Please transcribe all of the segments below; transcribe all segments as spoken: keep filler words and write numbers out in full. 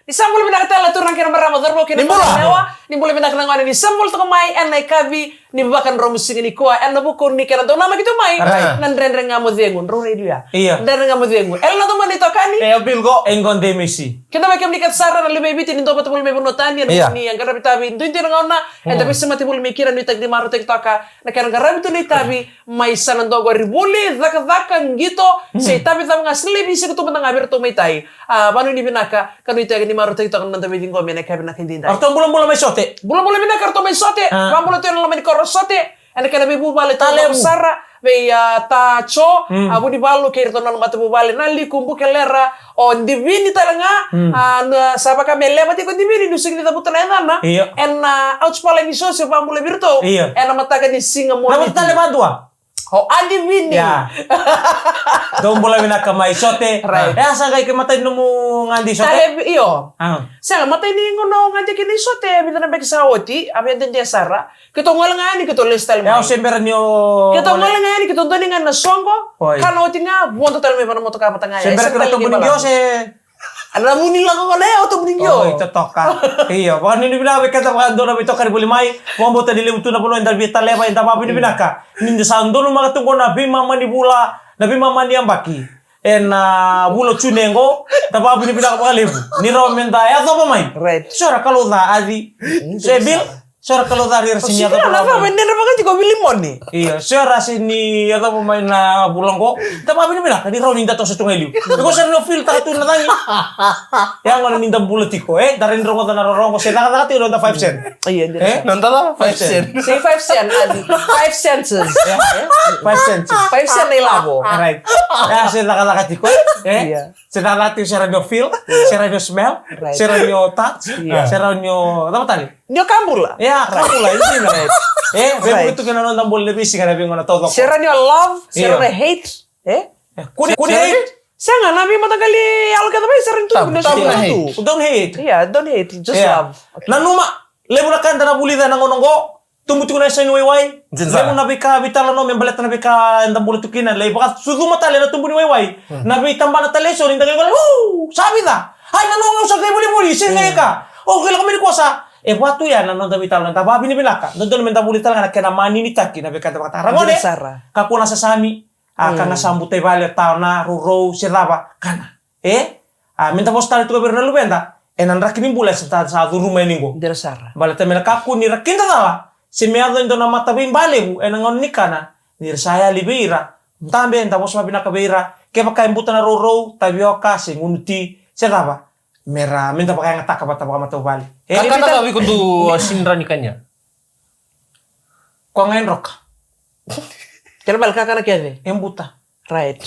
Ni sa bula vinaka tale na turaga kei na marama, cauravou kei na Ni bula. Ni bula vinaka na gone, ni sa bula toka mai ena yakavi ni vakadromu siga nikua, ena vuku ni kena dau namaki tu mai. Right. Na Dredre Ga Mo Cegu, drau raica ya. Io. Dredre Ga Mo Cegu. E na noda mani tokani. E, o Bill qo. E qo Demisi. Keda vei kemuni kece sara na luve i Viti ni dau vata voli mai vanua tani, ena Io. Ni a qaravi tavi duidui na gauna, eda Mm. veisemati voli mai kina, nuitaki ni marautaki toka na kena qaravi tu na itavi, mai sa na dua qori voli, cakacaka, qito, Mm. se itavi cava ga, se levu se ka tu mada ga vei iratou mai tai. A, vakanuinui vinaka, ka nuitaki ni marautaki toka na noda veiciqomi ena yakavi vinaka edaidai. Ratou bulabula mai Sote. Bulabula vinaka ratou mai Sote. A. Vakabula tu ena loma ni koro Sote. Ena kena veivuvale tale Talevu. Sara, vei, a, Ta Jo, Mm. a, Vunivalu, kei iratou na nona matavuvale, Naliku, Bukelera, o Divini tale ga, Mm. a, na, sa vaka me leva tiko o Divini, niu sega ni cavuta na yacana. Io. Ena, a, Ouch Pala ni Soso, vakabula vei iratou. Io. Ena mataka ni siga mo Na ni vata tale vadua. O Adi Vini. Ia. Dou bula vinaka mai Sote. Right. E a sa qai ke matai nomu gadi Sote? Tale, io. A. Sega, matai ni gauna o gadi kina i Sote, e vica na beki sa oti, a via dede sara. Keitou gole ga yani, keitou lesu tale mai. E au se bera ni o Keitou gole ga yani, keitou doni ga na soqo. Oi. Kana oti ga, vodo tale mai vana motoka vata ga. Se bera keitou buni qio se Ana muni lako gole, o tou muni qio. Oi, totoka. Io, vakanuinui vinaka vei keda vakadua na veitokani voli mai. Vakabauta ni levu tu na vanua eda via taleva, eda vakavinavinaka. Ni da sa donumaka tu qo na veimama ni vula, na veimama ni yabaki. Ena vula o June qo, da vakavinavinaka vakalevu. Ni rawa meda yacova mai. Right. So era kalou ca aci. Mm, so e bil, so era kalou ca rira sini yacova mai. Sini yacova mai, nera vaka tiko wili mone. Io, so era sini yacova mai na vula qo. Da vakavinavinaka, ni rawa ni da toso tu ga i liu. Iko sa na feel taka tu na cagi. Ya gona ni da bula tiko, e? Da rawa ni rogoca na rorogo, se cakacaka tiko na noda five cent. Io, dina. E? Na noda five cent. Say five cent, aci. Five senses. E, e, five cents. Five cent na ilavo. Right. Ya, se cakacaka tiko, e? Io. Se cakacaka tiko, se rawa ni o feel, se rawa ni o smell, right, se rawa ni o touch, io, se rawa ni o, cava tale? Ni o kabula. Ya, kabula, e dina. Right. E, vei, right, tu kei na noda bula na veisiga na veigauna taucoko. Se rawa ni o love, se rawa ni o hate, e? E, kua ni, kua ni hate. Sega, na veimataqali yalo kece mai, se rawa ni tu, tabu, tabu na hate. Don't hate. Yeah, don't hate, just love. Okay. Nanuma, levu na ka da na vulica ena gauna qo, tubu tiko na yasa ni waiwai. Dina. Levu na veika veitalanoa me baleta na veika eda bula tu kina, lai vakasucuma tale na tubu ni waiwai. Hmm. Na veitabana tale eso ni da qai qole, "Uu, sa vica. Ai, na noqu sa qai volivoli, se qai ka. O, qai lako mai ni kosa." E vaka tu ya na noda veitalanoa, da vakavinavinaka. Dodonu meda vuli tale ga na kena maninitaki na veika eda vakatara. Gone, kakua na sasami. A, ka ga sa buta i vale, tawa na rourou, se cava, kana. E? A, meda vosa tale tu ga vei ira na luveda, ena draki ni bula e sa, sa curuma yani qo. Dina sara. Baleta me na kakua ni ra kidacala, se me yaco e dua na mataveibalevu ena gauna ni kana, ni ra sa yali vei ira. Dabe, da vosa vakavinaka vei ira, kevaka e buta na rourou, tavioka, se gunu ti, se cava. Me ra, meda vakayagataka vata vakamatavuvale. E, kakana, vei iko dou, a, sini rawa ni kania? Ko ga e droka. Kena ibalebale kakana kece e buta. Right.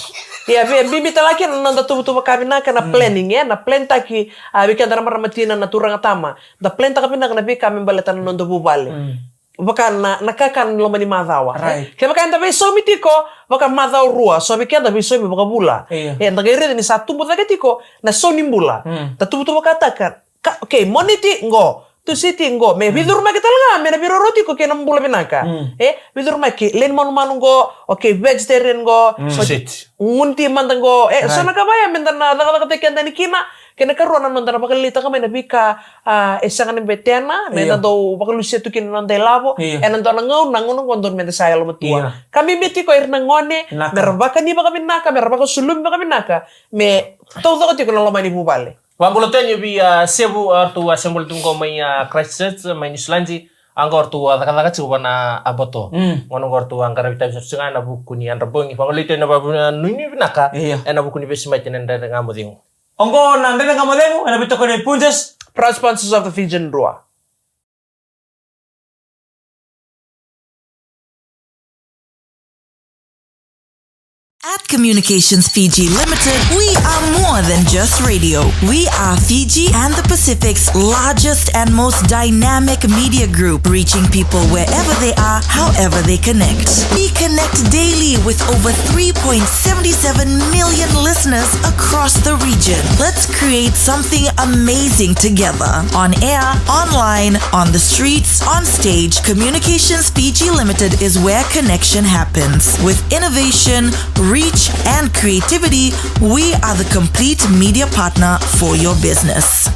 Ia, vei, bibi tale ga kina na noda tuvatuva ka vinaka na planning, e? Na plan taki, a, vei keda na marama tina, na turaga tama. Da plan taka vinaka na veika me baleta na noda vuvale. Mm. Vaka na, na kakana ni loma ni macawa, e? Right. Kevaka eda veisaumi tiko, vaka macawa rua, so vei keda veisaumi vakavula. Io. E, da qai raica ni sa tubu cake tiko na sau ni bula. Mm. Da tuvatuvakataka, ka, okay, Moniti qo, Tusiti qo, me veicurumaki tale ga, me na veiroro tiko kei na bula vinaka. Mm. E, veicurumaki, lewe ni manumanu qo, okay, vegetarian qo, mm, so, Tusiti. Gunu ti mada qo, e, right, so na ka vaya, meda na cakacakataki keda yani kina, kei na karua na noda na vakalailaitaka mai na veika, a, e sega ni betena, me, io, da dau vakalusia tu kina na noda ilavo, io, ena dua na gauna, na gauna qo dodonu meda sa yalomatua. Io. Ka bibi tiko ira na gone, vinaka, me ra vakani vakavinaka, me ra vakasulumi vakavinaka, me taucoko tiko na loma ni vuvale. Vakabula tu yani vei, a, Sevu, a, ratou a se bula tu qo mai, a, Christchurch, mai Niusiladi, a qo ratou a cakacaka tiko vana Abato. Mm. Gauna qo ratou a qaravi tavi sara tu ga ena vuku ni yadra bogi. Vakabula tu yani na vakanuinui vinaka, io, ena vuku ni veisemati na Dredre Ga Mo Cegu. Oqo na Dredre Ga Mo Cegu, ena veitokoni nei Punjas. Proud sponsors of the Fijian Drua. At Communications Fiji Limited, we are more than just radio. We are Fiji and the Pacific's largest and most dynamic media group, reaching people wherever they are, however they connect. We connect daily with over three point seven seven million listeners across the region. Let's create something amazing together. On air, online, on the streets, on stage, Communications Fiji Limited is where connection happens. With innovation, reach, and creativity, we are the complete media partner for your business.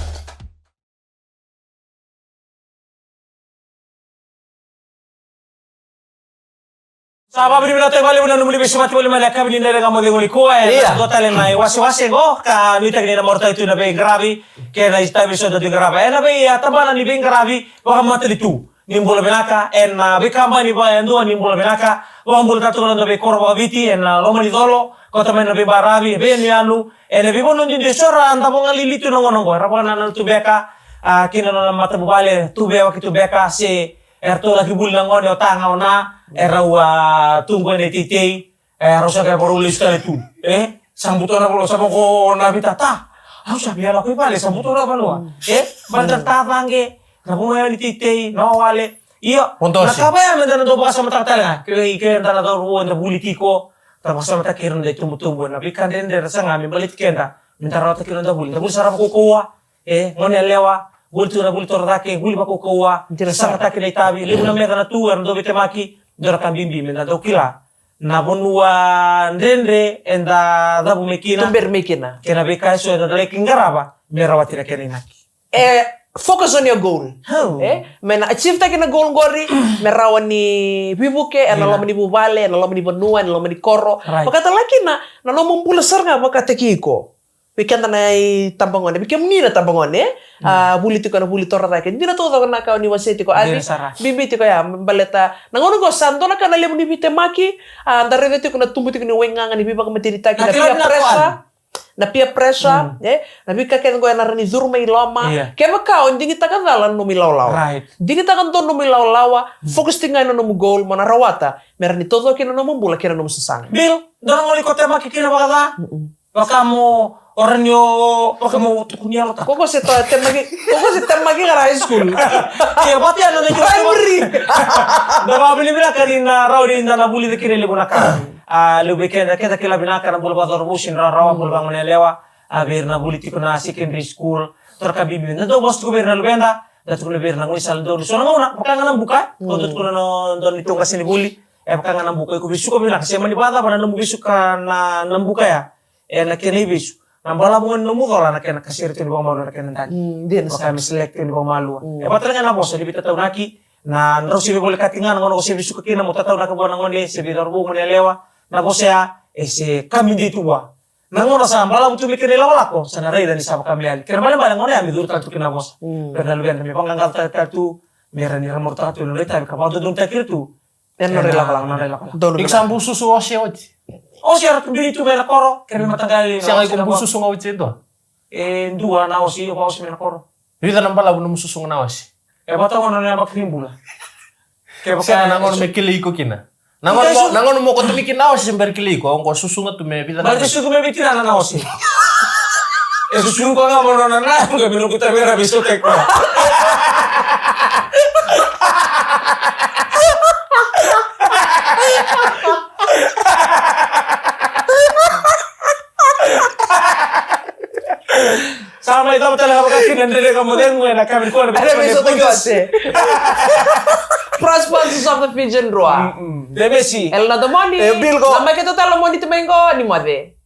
Sa vakavinavinaka vakalevu na nomuni veisemati voli mai na yakavi ni dredre ga mo cegu nikua. Ena dua tale na iwasewase qo ka nuitaki ni na marautaki tu na veiqaravi kei na itavi eso da dui qarava ena vei a tabana ni veiqaravi vakamatanitu. Ni bula vinaka ena veikabani vakayadua, ni bula vinaka. Vakabula tale tu ga na noda veikoro vakaviti ena loma ni colo, kauta mai na veibaravi, veiyanuyanu ena veivanua duidui eso era davo ga lili tu na gauna oqo, era vakanananu tu beka, a, kei na nona matavuvale, tu veiwaki tu beka se eratou laki vuli na gone o ta ga o na, erau a tu qo ena iteitei. E, rau sa qai vakarau lesu tale tu. E, sa buto na vanua, sa vako na vita ta. Au sa via lako i vale, sa buto na vanua. E, baleta ta caqe, na vanua yani teitei, na wawale. Io, na ka vaya meda na dau vakasamataka tale ga. Ke, ke da na cauravou, eda vuli tiko. Da vakasamataka ira na itubutubu, na veika dredre era saga me baleti keda. Meda rawata kina da vuli. Da vuli sara vakaukauwa. E, gone yalewa, vuli tu na vuli torocake, vuli vakaukauwa, sagataki na itavi, levu na meca na tu, era dau veitemaki, dua na ka bibi, meda dau kila. Na vanua dredre, eda cavu mai kina. Tuberi mai kina. Kei na veika eso, eda laki qarava, me rawati na kena inaki. E, focus on your goal. E, me na achieve taki na goal qori, me rawa ni vivuke, ena loma ni vuvale, ena loma ni vanua, ena loma ni koro. Vakatale kina, na nomu bula sara ga vakataki iko. Vei keda na itabagone, vei kemuni na tabagone, e? A, vuli tiko na vuli torocake. Dina taucoko na ka o ni wasea tiko, Adi. Bibi tiko ya, baleta. Na gauna qo sa dua na ka na levu ni veitemaki, a, da raica tiko na tubu tiko ni waigaga ni veivakamatenitaki, na peer pressure. Na peer pressure, e? Na veika kece qo ena rawa ni curu mai loma. Kevaka o digitaka cala na nomu ilawalawa. Digitaka dua na nomu ilawalawa, focus tiko ga ena nomu goal, mo na rawata. Me rawa ni taucoko kina na nomu bula, kei na nomu sasaga. Bill, dua na gauna iko temaki kina vakaca? Vaka mo, o rawa ni o, vaka mo tukuni yalo ta. Koko se ta, temaki, koko se temaki ga na high school. Ia, vata ya na dai primary. Da vakavinavinaka ni na rawa ni da na vuli cake kina e levu na ka. A, levu vei keda, keda kila vinaka na bula vakacauravou, sega ni rawarawa, bula vakagoneyalewa. A, vei ira na vuli tiko na secondary school. Toro ka bibi. Da dau vosa tiko vei ira na luveda. Da tukuna vei ira na gaunisala donu. So na gauna, vaka ga na buka. Ko da tukuna na donu ni tu qase ni vuli. E vaka ga na buka, iko veisuka vinaka. Se mani vakacava na nomu veisuka na, na buka ya. Ena kena ivesu. Na balavu ga ni nomu cola na kena kasere tu ni vakamalua na kena dali. Mm, dina sara. Vaka me select tu ni vakamalua. Mm. E vata ga na vosa ni veitataunaki, na drau se veivolekati ga na gauna ko se veisuka kina mo tataunaka vua na gone, se veicauravou, gone yalewa, na vosa ya, e se ka me dei tu vua. Na gauna sa balavu tu me kena ilakolako, sa na raica ni sa vaka me yali. Kena balebale gauna ya me curu tale tu kina na vosa. Mm. Vei ira na luveda me vaqaqacotaka tale tu, me ra ni ramautaka tu na nodra itavi ka vakadodonutaki ira tu. Ena nodra ilakolako, nodra ilakolako. Donu vinaka. Iko sa bau susu ose oti? Ose era tu bini tu mai na koro, kei na mataqali. Sega, iko bau susu ga oti e dua? E dua na ose, io, vakaose mai na koro. Vica na balavu nomu susuga na ose? E vata gona na yabaki ni bula. Kevaka sega, na gauna me kilai iko kina. Na gauna mo, na gauna mo koto mai kina na ose, bera kilai iko, oqo susuga tu me vica na. Baleta sucu me veitinana na ose. E susuga ga mo nona na, oqo me noqu tavera veisokai koya. Sa mai cava tale ga vakakina dredre ga mo cegu ena ka me kua na. Era veisokai koya se. Proud sponsors of the Fijian Drua. Mm-mm. Demesi. Elena Domoni. E, Bilko. Na mai keitou tale Moni tu mai qo, ni moce.